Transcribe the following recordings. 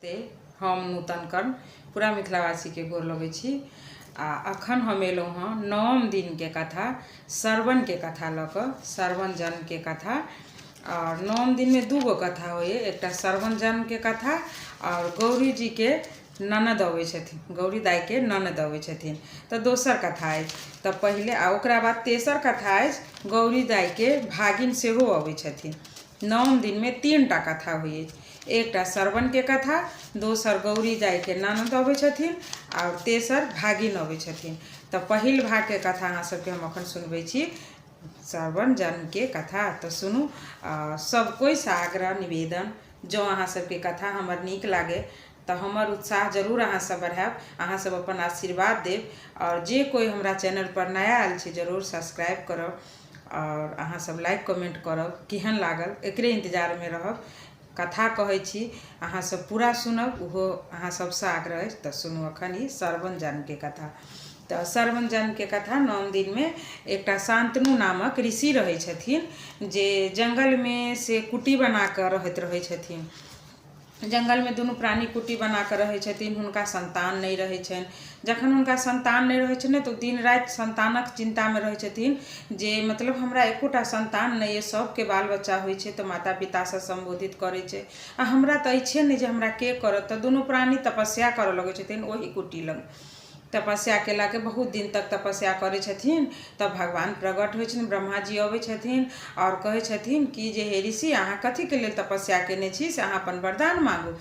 ते हम नूतन कर्ण पूरा मिथिलावासीके गोर लगै छी आ अखन हम एलहुँ हँ नवम दिनके कथा श्रवणके कथा लऽ कऽ श्रवण जन्मके कथा। आओर नवम दिनमे दू गो कथा होइए, एकटा श्रवण जन्मके कथा आओर गौरीजीके ननद अबै छथिन, गौरी दाइके ननद अबै छथिन तऽ दोसर कथा अछि। तऽ पहिले आ ओकरा बाद तेसर कथा अछि गौरी दाइके भागिन सेहो अबै छथिन। नवम दिनमे तीन टा कथा होइ अछि, एकटा श्रवणके कथा, दोसर गौरी दाइके ननद अबै छथिन आओर तेसर भागिन अबै छथिन। तऽ पहिल भागके कथा अहाँ सबके हम अखन सुनबै छी, श्रवण जन्मके कथा। तऽ सुनू, सब कोइसँ आग्रह निवेदन, जँ अहाँ सबके कथा हमर नीक लागै तऽ हमर उत्साह जरूर अहाँ सब बढ़ायब, अहाँ सब अपन आशीर्वाद देब। आओर जे कोइ हमरा चैनलपर नया आयल छी जरूर सब्सक्राइब करब आओर अहाँ सब लाइक कमेंट करब, केहन लागल एकरे इंतजारमे रहब। कथा कहै छी अहाँ सब पूरा सुनब, ओहो अहाँ सबसँ आग्रह अछि। तऽ सुनू अखन ई श्रवण जन्मके कथा। तऽ श्रवण जन्मके कथा नवम दिनमे एकटा शान्तनु नामक ऋषि रहै छथिन जे जङ्गलमे से कुटी बना कऽ रहैत रहै छथिन। जङ्गलमे दुनू प्राणी कुटी बना कऽ रहै छथिन, हुनका सन्तान नहि रहै छनि। जखन हुनका सन्तान नहि रहै छनि तऽ ओ दिन राति सन्तानक चिन्तामे रहै छथिन जे मतलब हमरा एकोटा सन्तान नहि अइ, सभके बाल बच्चा होइ छै तऽ माता पितासँ सम्बोधित करै छै आ हमरा तऽ अइछे नहि जे हमरा के करत। तऽ दुनू प्राणी तपस्या करऽ लगै छथिन ओहि कुटी लग। तपस्या केलाके बहुत दिन तक तपस्या करै छथिन तब भगवान प्रकट होइ छथिन, ब्रह्माजी अबै छथिन आओर कहै छथिन कि जे हे ऋषि, अहाँ कथीके लेल तपस्या केने छी से अहाँ अपन वरदान माँगू।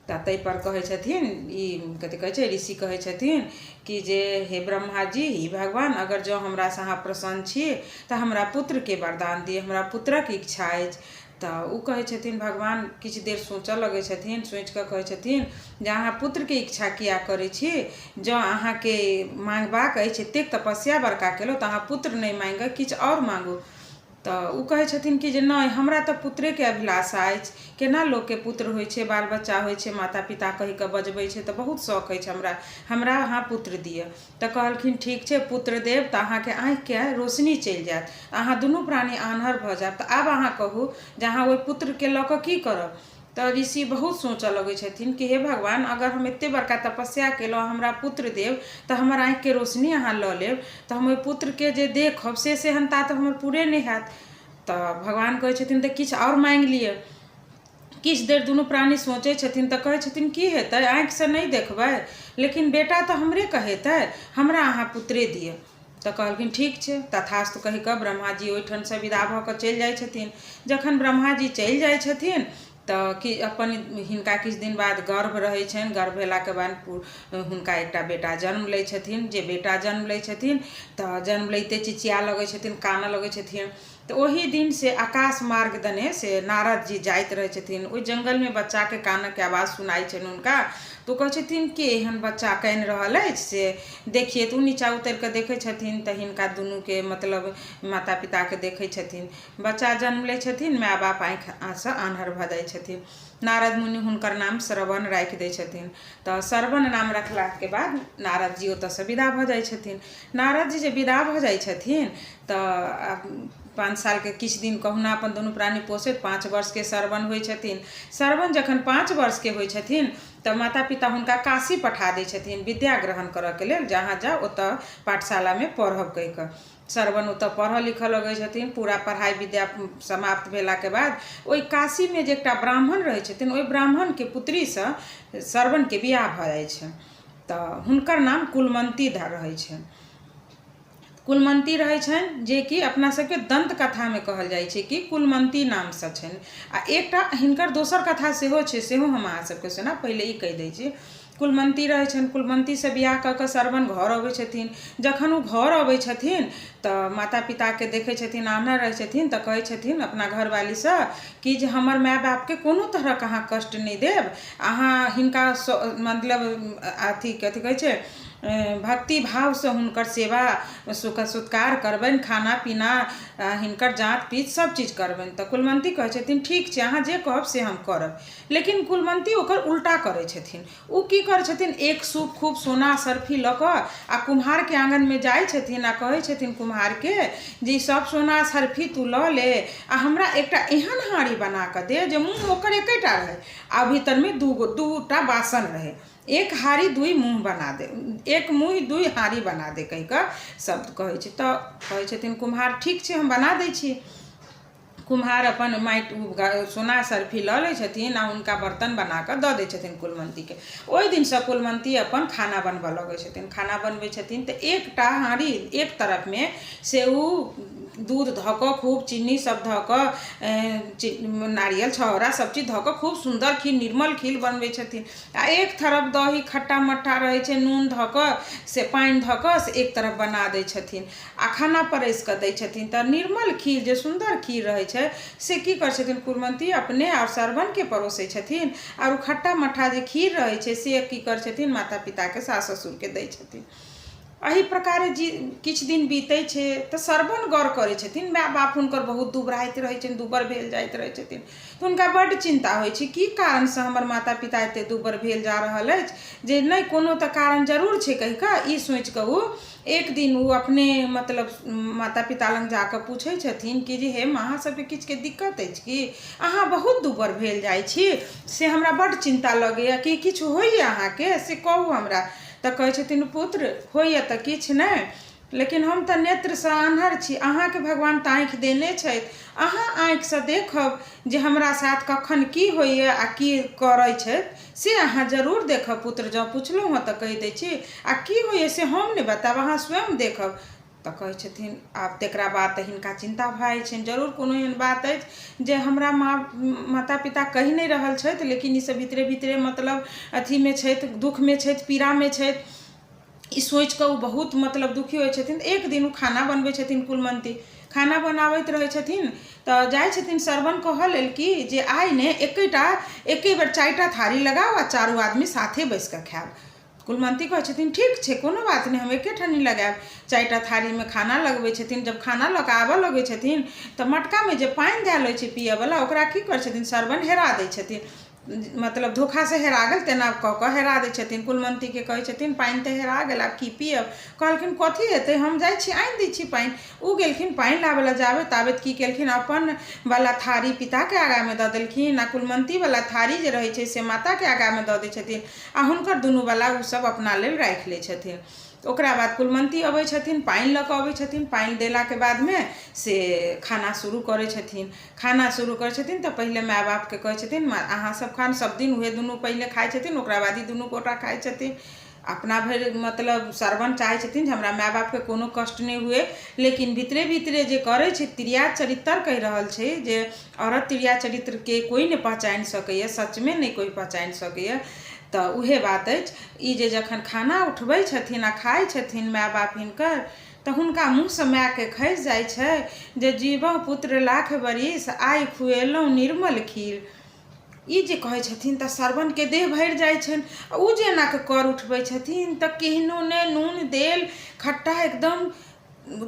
तऽ ताहिपर कहै छथिन ई कथी कहै छै, ऋषि कहै छथिन कि जे हे ब्रह्माजी, हे भगवान, अगर जँ हमरासँ अहाँ प्रसन्न छी तऽ हमरा पुत्रके वरदान दिअ, हमरा पुत्रक इच्छा अछि। तऽ ओ कहै छथिन भगवान किछु देर सोचऽ लगै छथिन, सोचिकऽ कहै छथिन जे अहाँ पुत्रके इच्छा किया करै छी? जँ अहाँके माँगबाक अछि, एतेक तपस्या बड़का केलहुँ तऽ अहाँ पुत्र नहि माँगिकऽ किछु आओर माँगू। तऽ ओ कहै छथिन कि जे नहि, हमरा तऽ पुत्रेके अभिलाषा अछि। केना लोकके पुत्र होइ छै, बाल बच्चा होइ छै, माता पिता कहिकऽ बजबै छै तऽ बहुत शौक अछि हमरा, हमरा अहाँ पुत्र दिअ। तऽ कहलखिन ठीक छै, पुत्र देब तऽ अहाँके आँखिके रोशनी चलि जायत, अहाँ दुनू प्राणी आन्हर भऽ जायब। तऽ आब अहाँ कहू जे अहाँ ओहि पुत्रके लऽ कऽ की करब? तऽ ऋषि बहुत सोचऽ लगै छथिन कि हे भगवान, अगर हम एतेक बड़का तपस्या केलहुँ, हमरा पुत्र देब तऽ हमर आँखिके रोशनी अहाँ लऽ लेब तऽ हम ओहि पुत्रके जे देखब से सेहन्ता तऽ हमर पूरे नहि हैत। तऽ भगवान कहै छथिन तऽ किछु आओर माँगि लिअ। किछु देर दुनू प्राणी सोचै छथिन तऽ कहै छथिन की हेतै, आँखिसँ नहि देखबै लेकिन बेटा तऽ हमरे कहेतै, हमरा अहाँ पुत्रे दिअ। तऽ कहलखिन ठीक छै, तथास्तु कहि कऽ ब्रह्माजी ओहिठामसँ विदा भऽ कऽ चलि जाइ छथिन। जखन ब्रह्माजी चलि जाइ छथिन तऽ कि अपन हिनका किछु दिन बाद गर्भ रहै छनि। गर्भ भेलाके बाद हुनका एकटा बेटा जन्म लै छथिन। जे बेटा जन्म लै छथिन तऽ जन्म लैते चिचिया लगै छथिन, कानऽ लगै छथिन। तऽ ओहि दिन से आकाश मार्ग दने से नारद जी जाइत रहै छथिन। ओहि जङ्गलमे बच्चाके कानऽके आवाज सुनाइ छनि हुनका। तऽ ओ कहै छथिन कि एहन बच्चा कानि रहल अछि से देखियै। तऽ ओ नीचाँ उतरि कऽ देखै छथिन तऽ हिनका दुनूके मतलब माता पिताके देखै छथिन। बच्चा जन्म लै छथिन, माय बाप आँखिसँ आन्हर भऽ जाइ छथिन। नारद मुनि हुनकर नाम श्रवण राखि दै छथिन। तऽ श्रवण नाम रखलाके बाद नारद जी ओतऽसँ विदा भऽ जाइ छथिन। नारद जी जे विदा भऽ जाइ छथिन तऽ 5 सालके किछु दिन कहुना अपन दुनू प्राणी पोसैत 5 वर्षके श्रवण होइ छथिन। श्रवण जखन 5 वर्षके होइ छथिन तऽ माता पिता हुनका काशी पठा दै छथिन विद्या ग्रहण करऽके लेल, जे अहाँ जाउ ओतऽ पाठशालामे पढ़ब कहि कऽ। श्रवण ओतऽ पढ़ऽ लिखऽ लगै छथिन। पूरा पढ़ाइ विद्या समाप्त भेलाके बाद ओहि काशीमे जे एकटा ब्राह्मण रहै छथिन ओहि ब्राह्मणके पुत्रीसँ श्रवणके बियाह भऽ जाइ छनि। तऽ हुनकर नाम कुलमन्ती रहै छनि। कुलमन्ती रहै छनि जेकि अपना सबके दन्त कथामे कहल जाइ छै कि कुलमन्ती नामसँ छनि। आ एकटा हिनकर दोसर कथा सेहो छै, सेहो हम अहाँ सबके सुनायब, पहिले ई कहि दै छी। कुलमन्ती रहै छनि, कुलमन्तीसँ बियाह कऽ कऽ श्रवण घर अबै छथिन। जखन ओ घर अबै छथिन तऽ माता पिताके देखै छथिन आन्हर रहै छथिन तऽ कहै छथिन अपना घरवालीसँ कि जे हमर माय बापके कोनो तरहक अहाँ कष्ट नहि देब, अहाँ हिनका मतलब अथी कथी कहै छै भक्ति भावसँ हुनकर सेवा सत्कार करबनि, खाना पीना, हिनकर जाँत पीत सभ चीज करबनि। तऽ कुलवन्ती कहै छथिन, ठीक छै, अहाँ जे कहब से हम करब। लेकिन कुलवन्ती ओकर उल्टा करै छथिन। ओ की करै छथिन? एक सूप खूब सोना सरफी लऽ कऽ आ कुम्हारके आँगनमे जाइ छथिन आ कहै छथिन कुम्हारके जे ई सभ सोना सरफी तू लऽ ले आ हमरा एकटा एहन हाँड़ी बना कऽ दे जे मुँह ओकर एकेटा रहै आ भीतरमे दूगो दूटा बासन रहै। एक हारी दुइ मुँह बना दे, एक मुँह दुइ हारी बना दे कहि कऽ शब्द कहै छै। तऽ कहै छथिन कुम्हार, ठीक छै, हम बना दै छी। कुम्हार अपन माटि सोना सरफी लऽ लै छथिन आ हुनका बर्तन बना कऽ दऽ दै छथिन कुलवन्तीके। ओहि दिनसँ कुलवन्ती अपन खाना बनबऽ लगै छथिन। खाना बनबै छथिन तऽ एकटा हाँड़ी एक तरफमे से ओ दूध धऽ कऽ, खूब चिन्नी सब धऽ कऽ, नारियल छहोरा सब चीज धऽ कऽ खूब सुन्दर खीर, निर्मल खीर बनबै छथिन आ एक तरफ दही खट्टा मट्ठा रहै छै, नून धऽ कऽ से पानि धऽ कऽ से एक तरफ बना दै छथिन आ खाना परसि कऽ दै छथिन। तऽ निर्मल खीर जे सुन्दर खीर रहै छै से की करै छथिन कुलवन्ती? अपने आओर सरवनके परोसै छथिन आओर ओ खट्टा मट्ठा जे खीर रहै छै से की करै छथिन? माता पिताके, सास ससुरके दै छथिन। एहि प्रकारे जी किछु दिन बीतै छै तऽ सरवन गौर करै छथिन, माय बाप हुनकर बहुत दुबराइत रहै छनि, दुबर भेल जाइत रहै छथिन। तऽ हुनका बड्ड चिन्ता होइ छै, की कारणसँ हमर माता पिता एतेक दुबर भेल जा रहल अछि, जे नहि कोनो तऽ कारण जरूर छै कहि कऽ ई सोचि कऽ ओ एक दिन ओ अपने मतलब माता पिता लग जा कऽ पूछै छथिन कि जे हे अहाँ सबके किछुके दिक्कत अछि की? अहाँ बहुत दुबर भेल जाइ छी, से हमरा बड्ड चिन्ता लगैए। कि किछु होइए अहाँके? से कहू हमरा। तऽ कहै छथिन, पुत्र, होइए तऽ किछु नहि, लेकिन हम तऽ नेत्रसँ आन्हर छी। अहाँके भगवान तऽ आँखि देने छथि, अहाँ आँखिसँ देखब जे हमरा साथ कखन की होइए आ की करै छथि से अहाँ जरूर देखब। पुत्र, जँ पुछलहुँ हँ तऽ कहि दै छी आ की होइए से हम नहि बतायब, अहाँ स्वयं देखब। तऽ कहै छथिन, आब तकरा बाद तऽ हिनका चिन्ता भऽ जाइ छनि, जरूर कोनो एहन बात अछि जे हमरा माँ माता पिता कहि नहि रहल छथि, लेकिन ईसभ भीतरे भीतरे मतलब अथीमे छथि, दुःखमे छथि, पीड़ामे छथि। ई सोचि कऽ ओ बहुत मतलब दुखी होइ छथिन। एक दिन ओ खाना बनबै छथिन, कुलमन्ती खाना बनाबैत रहै छथिन तऽ जाइ छथिन सरवन कहऽ लेल कि जे आइ ने एकेटा एके बेर चारिटा थारी लगाउ आ चारू आदमी साथे बैसि कऽ खायब। कुलमन्ती कहै छथिन, ठीक छै, कोनो बात नहि, हम एके ठाम लगायब। चारिटा थारीमे खाना लगबै छथिन। जब खाना लऽ कऽ आबऽ लगै छथिन तऽ मटकामे जे पानि धयल होइ छै पियऽवला, ओकरा की करै छथिन सरवन? हेरा दै छथिन। मतलब धोखासँ हेरा गेल तेना कऽ कऽ हेरा दै छथिन। कुलमन्तीके कहै छथिन, पानि तऽ हेरा गेल, आब की पियब? कहलखिन, कथी हेतै, हम जाइ छी, आनि दै छी पानि। ओ गेलखिन पानि लाबऽ लए। जाबे ताबे की केलखिन? अपन वला थारी पिताके आगाँमे दऽ देलखिन आ कुलमन्तीवला थारी जे रहै छै से माताके आगाँमे दऽ दै छथिन आ हुनकर दुनूवला ओसभ अपना लेल राखि लै छथिन। ओकरा बाद कुलमन्ती अबै छथिन, पानि लऽ कऽ अबै छथिन। पानि देलाके बादमे से खाना शुरू करै छथिन। खाना शुरू करै छथिन तऽ पहिले माय बापके कहै छथिन, अहाँ सब खान। सब दिन उहे दुनू पहिले खाइ छथिन, ओकरा बाद ई दुनू गोटा खाइ छथिन। अपना भरि मतलब सरवन चाहै छथिन जे हमरा माय बापके कोनो कष्ट नहि हुए, लेकिन भीतरे भीतरे जे करै छै, त्रिया चरित्र कहि रहल छै जे औरत त्रिया चरित्रके कोइ नहि पहचानि सकैए, सचमे नहि कोइ पहचानि सकैए। तऽ उहे बात अछि ई जे जखन खाना उठबै छथिन आ खाइ छथिन माय बाप हिनकर, तऽ हुनका मुँहसँ मायके खसि जाइ छै जे जीबह पुत्र लाख बरिस, आइ खुएलहुँ निर्मल खीर। ई जे कहै छथिन तऽ सरवनके देह भरि जाइ छनि आ ओ जे एनाकऽ कर उठबै छथिन तऽ केहनो नहि नून देल खट्टा एकदम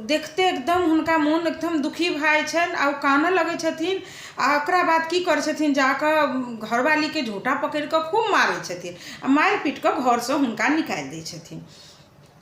देखते एकदम हुनका मोन एकदम दुखी भऽ जाइ छनि आ ओ कानऽ लगै छथिन। आ ओकरा बाद की करै छथिन? जाकऽ घरवालीके झोँटा पकड़ि कऽ खूब मारै छथिन आ मारि पीट कऽ घरसँ हुनका निकालि दै छथिन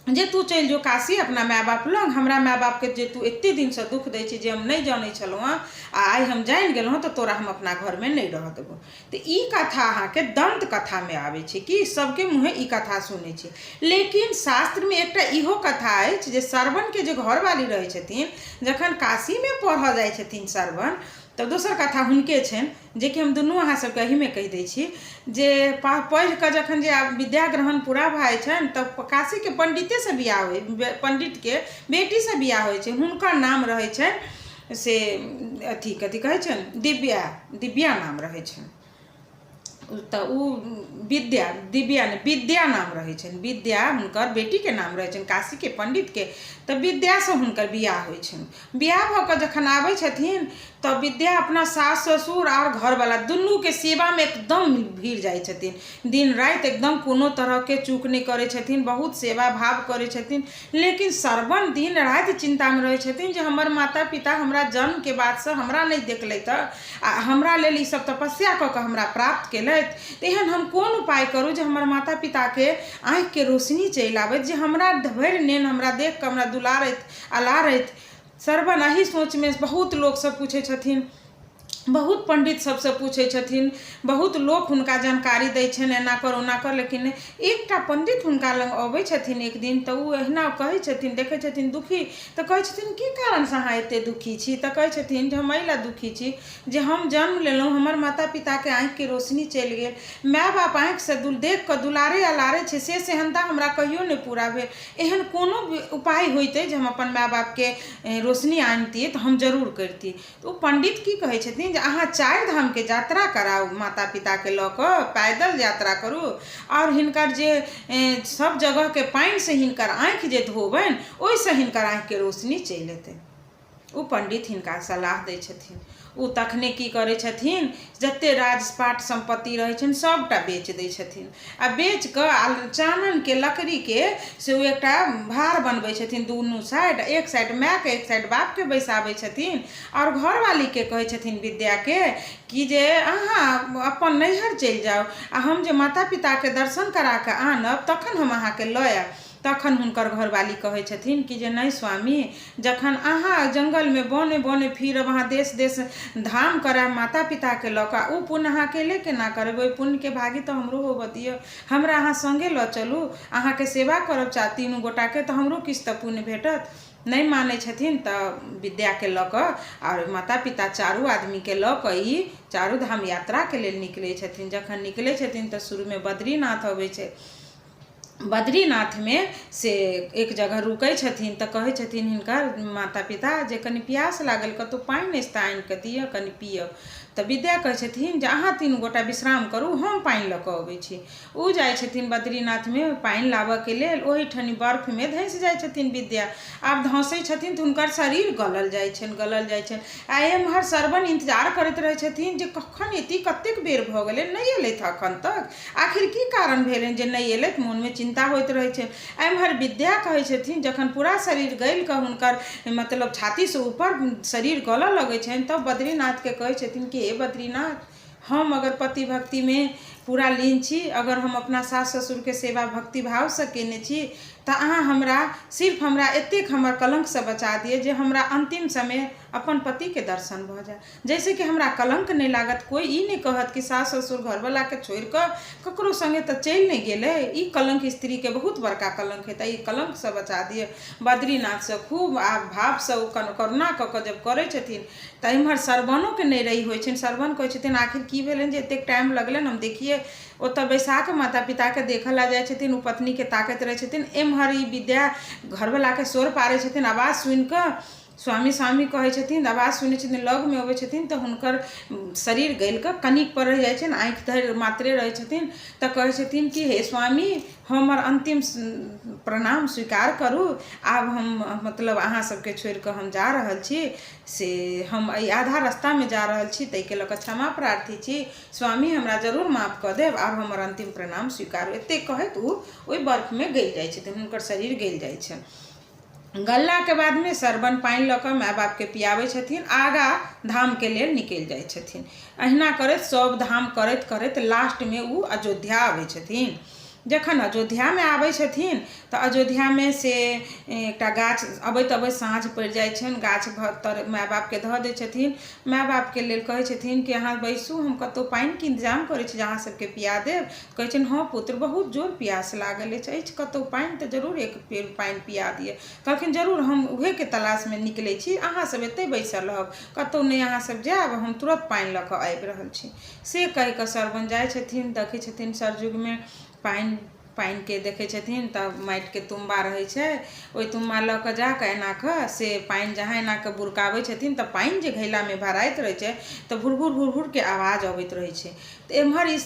जे तू चलि जो काशी अपना माय बाप लग, हमरा माय बापके जे तू एते दिनसँ दुःख दै छी जे हम नहि जनै छलहुँ हँ आ आइ हम जानि गेलहुँ हँ, तऽ तोरा हम अपना घरमे नहि रहऽ देबौ। तऽ ई कथा अहाँके दन्त कथामे आबै छै कि सबके मुँहे ई कथा सुनै छी, लेकिन शास्त्रमे एकटा इहो कथा अछि जे सरवनके जे घरवाली रहै छथिन, जखन काशीमे पढ़ऽ जाइ छथिन सरवन, तऽ दोसर कथा हुनके छनि जेकि हम दुनू अहाँ सबके एहिमे कहि दै छी जे पढ़ि कऽ जखन जे आब विद्या ग्रहण पूरा भऽ जाइ छनि तऽ काशीके पण्डितेसँ बियाह होइ, पण्डितके बेटीसँ बियाह होइ छै। हुनकर नाम रहै छनि से अथी कथी कहै छनि, दिव्या, दिव्या नाम रहै छनि। तऽ ओ विद्या, दिव्या नहि, विद्या नाम रहै छनि, विद्या हुनकर बेटीके नाम रहै छनि काशीके पण्डितके। तऽ विद्यासँ हुनकर बियाह होइ छनि। बियाह भऽ कऽ जखन आबै छथिन तऽ विद्या अपना सास ससुर आओर घरवला दुनूके सेवामे एकदम भिड़ जाइ छथिन। दिन राति एकदम कोनो तरहके चूक नहि करै छथिन, बहुत सेवा भाव करै छथिन। लेकिन श्रवण दिन राति चिन्तामे रहै छथिन जे हमर माता पिता हमरा जन्मके बादसँ हमरा नहि देखलथि आ हमरा लेल ई सब तपस्या कऽ कऽ हमरा प्राप्त केलथि, तऽ एहन हम कोन उपाय करू जे हमर माता पिताके आँखिके रोशनी चलि आबैत, जे हमरा भरि नेन हमरा देखिकऽ हमरा दुलारैत अलारैत। श्रवण एहि सोचमे बहुत लोकसँ पूछै छथिन, बहुत पण्डित सबसँ पूछै छथिन, बहुत लोक हुनका जानकारी दै छनि एना कर ओना कर। लेकिन एकटा पण्डित हुनका लग अबै छथिन एक दिन, तऽ ओ एहिना कहै छथिन, देखै छथिन दुखी, तऽ कहै छथिन की कारणसँ अहाँ एते दुखी छी? तऽ कहै छथिन जे हम एहि लए दुखी छी जे हम जन्म लेलहुँ, हमर माता पिताके आँखिके रोशनी चलि गेल, माय बाप आँखिसँ देख कऽ दुलारे अलारे छै, से सेहन्ता हमरा कहियो नहि पूरा भेल। एहन कोनो उपाय होइतै जे हम अपन माय बापके रोशनी आनितियै तऽ हम जरूर करितियै। तऽ ओ पण्डित की कहै छथिन जे अहाँ चारि धामके यात्रा कराउ, माता पिताके लऽ कऽ पैदल यात्रा करू आओर हिनकर जे सभ जगहके पानिसँ हिनकर आँखि जे धोबनि, ओहिसँ हिनकर आँखिके रोशनी चलि एतनि। ओ पण्डित हिनका सलाह दै छथिन। ओ तखने की करै छथिन, जतेक राजपाट सम्पत्ति रहै छनि सभटा बेच दै छथिन आ बेच कऽ आ चाननके लकड़ीके से ओ एकटा भार बनबै छथिन दुनू साइड, एक साइड मायके एक साइड बापके बैसाबै छथिन आओर घरवालीके कहै छथिन विद्याके कि जे अहाँ अपन नैहर चलि जाउ आ हम जे माता पिताके दर्शन करा कऽ आनब तखन हम अहाँके लऽ आयब। तखन हुनकर घरवाली कहै छथिन कि जे नहि स्वामी, जखन अहाँ जङ्गलमे बने बने फिरब, अहाँ देश देश धाम करायब माता पिताके लऽ कऽ, ओ पुण्य अहाँ अकेले केना करबै? ओहि पुण्यके भागी तऽ हमरो होबऽ दिअ। हमरा अहाँ सङ्गे लऽ चलू, अहाँके सेवा करब तीनू गोटाके, तऽ हमरो किछु तऽ पुण्य भेटत। नहि मानै छथिन तऽ विद्याके लऽ कऽ आओर माता पिता चारू आदमीके लऽ कऽ ई चारू धाम यात्राके लेल निकलै छथिन। जखन निकलै छथिन तऽ शुरूमे बद्रीनाथ अबै छै। बद्रीनाथमे से एक जगह रुकै छथिन तऽ कहै छथिन हिनकर माता पिता जे कनि प्यास लागल, कतहु पानि अछि तऽ आनि कऽ दिअ, कनि पियब। तऽ विद्या कहै छथिन जे अहाँ तीनू गोटा विश्राम करू, हम पानि लऽ कऽ अबै छी। ओ जाइ छथिन बद्रीनाथमे पानि लाबऽके लेल, ओहिठाम बर्फमे धँसि जाइ छथिन विद्या। आब धँसै छथिन तऽ हुनकर शरीर गलल जाइ छनि, गलल जाइ छनि। आ एम्हर श्रवण इन्तजार करैत रहै छथिन जे कखन एती, कतेक बेर भऽ गेलै, नहि एलथि एखन तक, आखिर की कारण भेलनि जे नहि एलथि? मोनमे चिन्ता होइत रहै छै। एम्हर विद्या कहै छथिन, जखन पूरा शरीर गलि कऽ हुनकर मतलब छातीसँ ऊपर शरीर गलऽ लगै छनि, तब बद्रीनाथके कहै छथिन कि हे बद्रीनाथ, हम अगर पति भक्तिमे पूरा लीन छी, अगर हम अपना सास ससुरके सेवा भक्ति भावसँ कयने छी, तऽ अहाँ हमरा सिर्फ हमरा एतेक हमर कलङ्कसँ बचा दिअ जे हमरा अन्तिम समय अपन पतिके दर्शन भऽ जाय, जाहिसँ कि हमरा कलङ्क नहि लागत, कोइ ई नहि कहत कि सास ससुर घरवलाके छोड़िकऽ ककरो सङ्गे तऽ चलि नहि गेलै। ई कलङ्क स्त्रीके बहुत बड़का कलङ्क हेतै, ई कलङ्कसँ बचा दिअ। बद्रीनाथसँ खूब आब भावसँ ओ करुणा कऽ कऽ जब करै छथिन तऽ एम्हर श्रवणोके नहि रहि होइ छनि। श्रवण कहै छथिन आखिर की भेलनि जे एतेक टाइम लगलनि? हम देखियै। ओतऽ बैसा कऽ माता पिताके देखऽ लए जाइ छथिन, ओ पत्नीके ताकैत रहै छथिन। एम्हर ई विद्या घरवलाके शोर पारै छथिन। आवाज सुनि कऽ स्वामी स्वामी कहै छथिन, आवाज सुनै छथिन, लगमे अबै छथिन तऽ हुनकर शरीर गलि कऽ कनिक पर रहि जाइ छनि, आँखि धरि मात्रे रहै छथिन। तऽ कहै छथिन कि हे स्वामी, हमर अन्तिम प्रणाम स्वीकार करू। आब हम मतलब अहाँ सबके छोड़ि कऽ हम जा रहल छी, से हम एहि आधा रास्तामे जा रहल छी, ताहिके लऽ कऽ क्षमा प्रार्थी छी स्वामी, हमरा जरूर माफ कऽ देब। आब हमर अन्तिम प्रणाम स्वीकार। एतेक कहैत ओ ओहि बर्फमे गलि जाइ छथिन, हुनकर शरीर गलि जाइ छनि। गललाके बादमे श्रवण पानि लऽ कऽ माय बापके पियाबै छथिन, आगा धामके लेल निकलि जाइ छथिन। अहिना करैत सभ धाम करैत करैत लास्टमे ओ अयोध्या अबै छथिन। जखन अयोध्यामे आबै छथिन तऽ अयोध्यामे से एकटा गाछ, अबैत अबैत साँझ पड़ि जाइ छनि, गाछ तर माय बापके धऽ दै छथिन। माय बापके लेल कहै छथिन कि अहाँ बैसू, हम कतहु पानिके इन्तजाम करै छी जे अहाँ सबके पिया देब। कहै छनि हँ पुत्र, बहुत जोर पियास लागल अछि, अछि कतहु पानि तऽ जरूर एक बेर पानि पिया दिअ। कहलखिन जरूर, हम उहेके तलाशमे निकलै छी, अहाँ सब एतहि बैसल रहब, कतहु नहि अहाँ सब जायब, हम तुरत पानि लऽ कऽ आबि रहल छी। से कहि कऽ सरवन जाइ छथिन। देखै छथिन सरयुगमे पानि, पानिके देखै छथिन तऽ माटिके तुम्बा रहै छै, ओहि तुम्बा लऽ कऽ जा कऽ एना कऽ से पानि जहाँ एना कऽ बुरकाबै छथिन तऽ पानि जे घैलामे भराइत रहै छै तऽ भुरभुर भुरभुरके आवाज अबैत रहै छै। तऽ एम्हर ई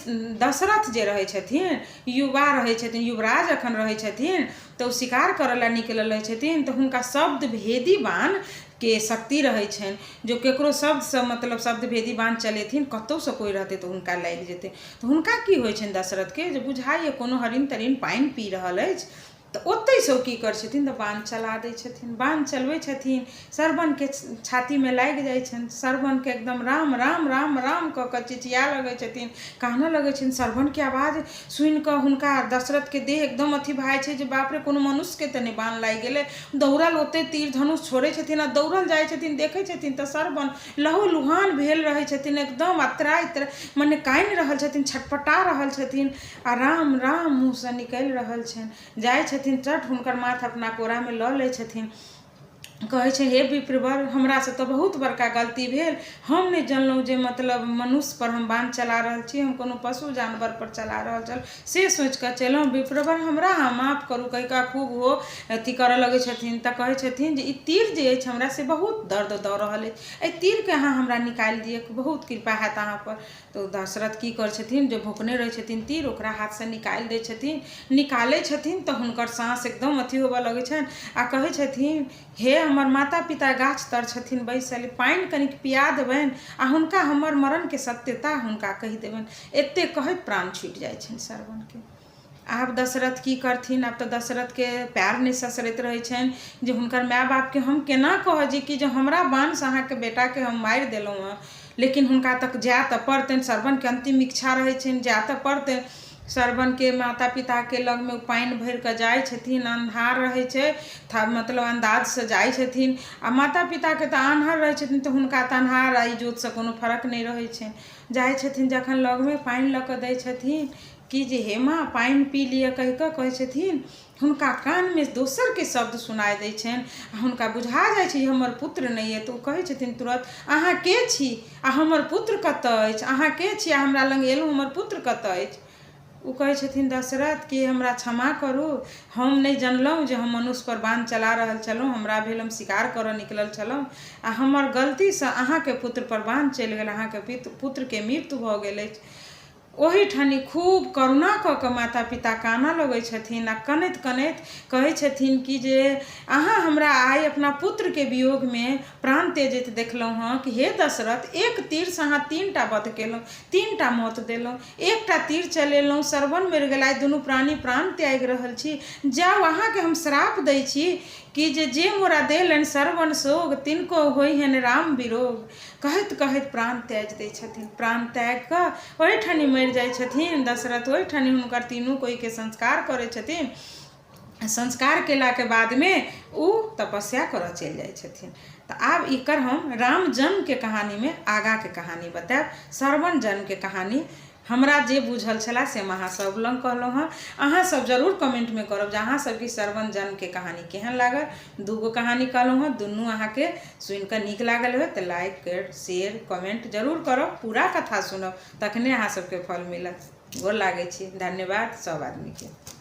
दशरथ जे रहै छथिन, युवा रहै छथिन, युवराज अखन रहै छथिन, तऽ ओ शिकार करऽ लए निकलल रहै छथिन, तऽ हुनका शब्द भेदी बाण के शक्ति रहै छनि जो ककरो शब्दसँ मतलब शब्दभेदी बाण चलेथिन, कतहुसँ कोइ रहतै तऽ हुनका लागि जेतै। तऽ हुनका की होइ छनि दशरथके, जे बुझाइए कोनो हरिण तरिण पानि पी रहल अछि, तऽ ओतहिसँ ओ की करै छथिन तऽ बाण चला दै छथिन। बाण चलबै छथिन, श्रवणके छातीमे लागि जाइ छनि। श्रवणके एकदम राम राम राम राम कऽ कऽ चिचिया लगै छथिन, कानऽ लगै छथिन। श्रवणके आवाज सुनि कऽ हुनका दशरथके देह एकदम अथी भऽ जाइ छै जे बाप रे, कोनो मनुष्यके तऽ नहि बाण लागि गेलै। दौड़ल ओतहि तीर धनुष छोड़ै छथिन आ दौड़ल जाइ छथिन। देखै छथिन तऽ श्रवण लहू लुहान भेल रहै छथिन एकदम, आ त्राहि त्राहि मने कानि रहल छथिन, छटपटा रहल छथिन आ राम राम मुँहसँ निकलि रहल छनि। जाइ छथिन, चट हुनकर माथ अपना कोरामे लऽ लै छथिन। कहै छै, हे विप्रवर, हमरासँ तऽ बहुत बड़का गलती भेल। हम नहि जनलहुँ जे मतलब मनुष्यपर हम बाण चला रहल छी, हम कोनो पशु जानवरपर चला रहल छल से सोचि कऽ चललहुँ। विप्रवर, हमरा अहाँ माफ करू, कहि कऽ खूब ओ अथी करऽ लगै छथिन। तऽ कहै छथिन जे ई तीर जे अछि हमरा से बहुत दर्द दऽ रहल अछि, एहि तीरके अहाँ हमरा निकालि दिअ, बहुत कृपा हैत अहाँपर। तऽ दशरथ की करै छथिन जे भोकने रहै छथिन तीर, ओकरा हाथसँ निकालि दै छथिन। निकालै छथिन तऽ हुनकर साँस एकदम अथी होबऽ लगै छनि आ कहै छथिन, हे हमर माता पिता गाछ तर छथिन बैसल, पानि कनिक पिया देबनि आ हुनका हमर मरणके सत्यता हुनका कहि देबनि। एतेक कहैत प्राण छुटि जाइ छनि श्रवणके। आब दशरथ की करथिन? आब तऽ दशरथके पएर नहि ससरैत रहै छनि जे हुनकर माय बापके हम केना कहऽ जे कि जे हमरा बाणसँ अहाँके बेटाके हम मारि देलहुँ हँ। लेकिन हुनका तक जाय तऽ पड़तनि, श्रवणके अन्तिम इच्छा रहै छनि, जाय तऽ पड़तनि। श्रवणके माता पिताके लगमे ओ पानि भरि कऽ जाइ छथिन। अन्हार रहै छै, मतलब अन्दाजसँ जाइ छथिन आ माता पिताके तऽ आन्हर रहै छथिन, तऽ हुनका तऽ अन्हार आ इजोतसँ कोनो फर्क नहि रहै छनि। जाइ छथिन जखन लगमे, पानि लऽ कऽ दै छथिन कि जे हे माँ, पानि पी लिअ कहि कऽ कहै छथिन, हुनका कानमे दोसरके शब्द सुनाइ दै छनि आ हुनका बुझा जाइ छै जे हमर पुत्र नहि अइ। तऽ ओ कहै छथिन तुरत, अहाँ के छी आ हमर पुत्र कतऽ अछि? अहाँ के छी आ हमरा लग एलहुँ? हमर पुत्र कतऽ अछि? ओ कहै छथिन दशरथ कि हमरा क्षमा करू, हम नहि जनलहुँ जे हम मनुष्यपर बाण चला रहल छलहुँ। हमरा भेल हम शिकार करऽ निकलल छलहुँ आ हमर गलतीसँ अहाँके पुत्रपर बाण चलि गेल, अहाँके पुत्रके मृत्यु भऽ गेल अछि। ओहीठानी खूब करुणा कऽ कऽ माता पिता कानऽ लगै छथिन आ कनैत कनैत कहै छथिन कि जे अहाँ हमरा आइ अपना पुत्रके वियोगमे प्राण त्यजैत देखलहुँ हँ कि हे दशरथ, एक तीरसँ अहाँ तीनटा वध केलहुँ, तीनटा मौत देलहुँ। एकटा तीर चलेलहुँ, श्रवण मरि गेल, आइ दुनू प्राणी प्राण त्यागि रहल छी। जाउ, अहाँके हम श्राप दै छी कि जे जे मोरा देलनि श्रवण सोग, तिनको होइहनि राम विरोग। कहैत कहैत प्राण त्यागि दै छथिन। प्राण त्यागि कऽ ओहिठानी मरि जाइ छथिन दशरथ। ओहिठानी हुनकर तीनू कोइके संस्कार करै छथिन। संस्कार केलाके बादमे ओ तपस्या करऽ चलि जाइ छथिन। तऽ आब एकर हम राम जन्मके कहानीमे आगाँके कहानी बतायब। श्रवण जन्मके कहानी हमरा जे बुझल छलए से हम अहाँ सब लग कहलहुँ हँ। अहाँ सब जरूर कमेंटमे करब जे अहाँ सबके श्रवण जन्मके कहानी केहन लागल। दूगो कहानी कहलहुँ हँ, दुनू अहाँके सुनिकऽ नीक लागल होय तऽ लाइक, शेयर, कमेंट जरूर करब। पूरा कथा सुनब तखने अहाँ सबके फल मिलत। गोर लागै छी, धन्यवाद सब आदमीके।